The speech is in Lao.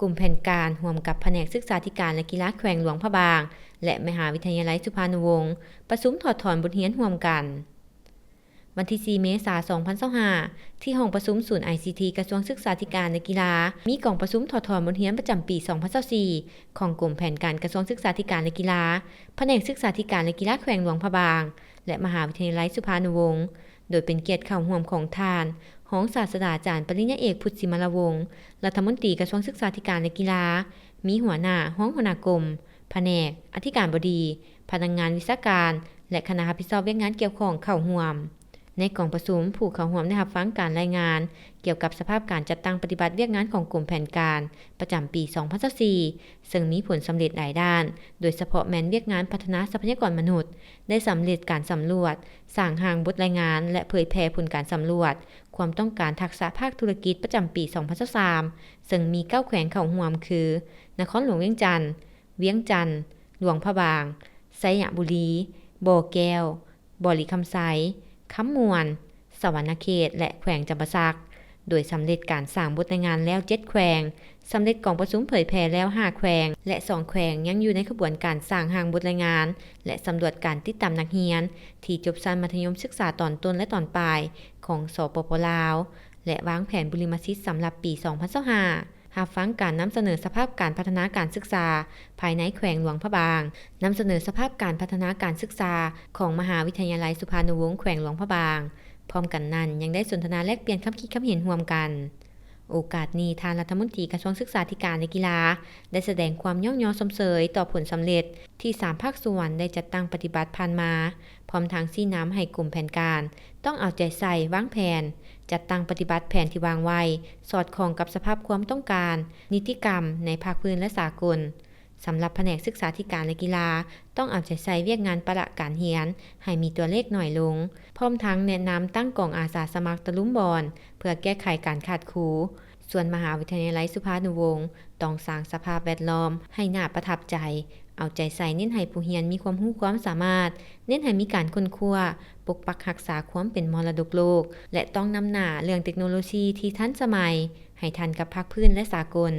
ກົມແຜນການ ຮ່ວມກັບພະແນກສຶກສາທິການ ແລະ ກິລາແຂວງຫຼວງພະບາງ ແລະ ມະຫາວິທະຍາໄລສຸພານຸວົງ ປະຊຸມຖອດຖອນບົດຮຽນຮ່ວມກັນ. ວັນທີສີ່ ເມສາ ສອງພັນຊາວຫ້າ ທີ່ຫ້ອງປະຊຸມສູນ ໄອຊີທີ ກະຊວງສຶກສາທິການ ແລະ ກິລາ ມີກອງປະຊຸມຖອດຖອນບົດຮຽນປະຈຳປີ ສອງພັນຊາວສີ່ ຂອງກົມແຜນການກະຊວງສຶກສາທິການ ແລະ ກິລາ, ພະແນກສຶກສາທິການ ແລະ ກິລາແຂວງຫຼວງພະບາງ ແລະ ມະຫາວິທະຍາໄລສຸພານຸວົງ ໂດຍເປັນກຽດເຂົ້າຮ່ວມຂອງທ່ານ ຮອງສາດສະດາຈານ ປະລິນຍາເອກ ພຸດ ສີມາລາວົງ ລັດຖະມົນຕີກະຊວງສຶກສາທິການ ແລະ ກິລາ, ມີຫົວໜ້າ, ຮອງຫົວໜ້າກົມ, ພະແນກ, ອະທິການບໍດີ, ພະນັກງານວິຊາການ ແລະ ຄະນະຮັບຜິດຊອບວຽກງານກ່ຽວຂ້ອງເຂົ້າຮ່ວມ. ໃນກອງປະຊຸມ, ຜູ້ເຂົ້າຮ່ວມໄດ້ຮັບຟັງການລາຍງານກ່ຽວກັບສະພາບການຈັດຕັ້ງປະຕິບັດວຽກງານຂອງກົມແຜນການປະຈຳປີ ສອງພັນຊາວສີ່ ເຊິ່ງມີຜົນສຳເລັດຫຼາຍດ້ານ, ໂດຍສະເພາະແມ່ນວຽກງານພັດທະນາຊັບພະຍາກອນມະນຸດ ໄດ້ສຳເລັດການສຳຫຼວດ, ສ້າງຮ່າງບົດລາຍງານ ແລະ ເຜີຍແຜ່ຜົນການສຳຫຼວດຄວາມຕ້ອງການທັກສະພາກທຸລະກິດປະຈຳປີ ສອງພັນຊາວສາມ ເຊິ່ງມີເກົ້າແຂວງເຂົ້າຮ່ວມຄື ນະຄອນຫຼວງວຽງຈັນ, ວຽງຈັນ, ຫຼວງພະບາງ, ໄຊຍະບູລີ, ບໍ່ແກ້ວ, ບໍລິຄຳໄຊ, ຄຳມ່ວນ, ສະຫວັນນະເຂດ ແລະ ແຂວງຈຳປາສັກ, ໂດຍສຳເລັດການສ້າງບົດລາຍງານແລ້ວເຈັດແຂວງ, ສຳເລັດກອງປະຊຸມເຜີຍແຜ່ແລ້ວຫ້າແຂວງ ແລະ ສອງແຂວງຍັງຢູ່ໃນຂະບວນການສ້າງຮ່າງບົດລາຍງານ ແລະ ສຳຫຼວດການຕິດຕາມນັກຮຽນທີ່ຈົບຊັ້ນມັດທະຍົມສຶກສາຕອນຕົ້ນ ແລະ ຕອນປາຍຂອງ ສປປ ລາວ ແລະ ວາງແຜນບຸລິມະສິດສຳລັບປີ ສອງພັນຊາວຫ້າ. ຮັບຟັງການນຳສະເໜີສະພາບການພັດທະນາການສຶກສາພາຍໃນແຂວງຫຼວງພະບາງ, ນຳສະເໜີສະພາບການພັດທະນາການສຶກສາຂອງມະຫາວິທະຍາໄລສຸພານຸວົງແຂວງຫຼວງພະບາງ. ພ້ອມກັນນັ້ນ, ຍັງໄດ້ສົນທະນາແລກປ່ຽນຄຳຄິດຄຳເຫັນຮ່ວມກັນ. ໂອກາດນີ້, ທ່ານລັດຖະມົນຕີກະຊວງສຶກສາທິການ ແລະ ກິລາ ໄດ້ສະແດງຄວາມຍ້ອງຍໍຊົມເຊີຍຕໍ່ຜົນສຳເລັດທີ່ສາມພາກສ່ວນໄດ້ຈັດຕັ້ງປະຕິບັດຜ່ານມາ, ພ້ອມທັງຊີ້ນຳໃຫ້ກົມແຜນການ ຕ້ອງເອົາໃຈໃສ່ວາງແຜນ, ຈັດຕັ້ງປະຕິບັດແຜນທີ່ວາງໄວ້ ສອດຄ່ອງກັບສະພາບຄວາມຕ້ອງການ, ນິຕິກຳໃນພາກພື້ນ ແລະ ສາກົນ. ສຳລັບພະແນກສຶກສາທິການ ແລະ ກິລາ ຕ້ອງເອົາໃຈໃສ່ວຽກງານປະລະການຮຽນໃຫ້ມີຕົວເລກໜ້ອຍລົງ, ພ້ອມທັງແນະນຳຕັ້ງກອງອາສາສະໝັກຕະລຸມບອນ ເພື່ອແກ້ໄຂການຂາດຄູ. ສ່ວນມະຫາວິທະຍາໄລສຸພານຸວົງ ຕ້ອງສ້າງສະພາບແວດລ້ອມໃຫ້ໜ້າປະທັບໃຈ, ເອົາໃຈໃສ່ເນັ້ນໃຫ້ຜູ້ຮຽນມີຄວາມຮູ້ຄວາມສາມາດ, ເນັ້ນໃຫ້ມີການຄົ້ນຄວ້າ, ປົກປັກຮັກສາຄວາມເປັນມໍລະດົກໂລກ ແລະ ຕ້ອງນຳໜ້າເລື່ອງເຕັກໂນໂລຊີທີ່ທັນສະໄໝ ໃຫ້ທັນກັບພາກພື້ນ ແລະ ສາກົນ.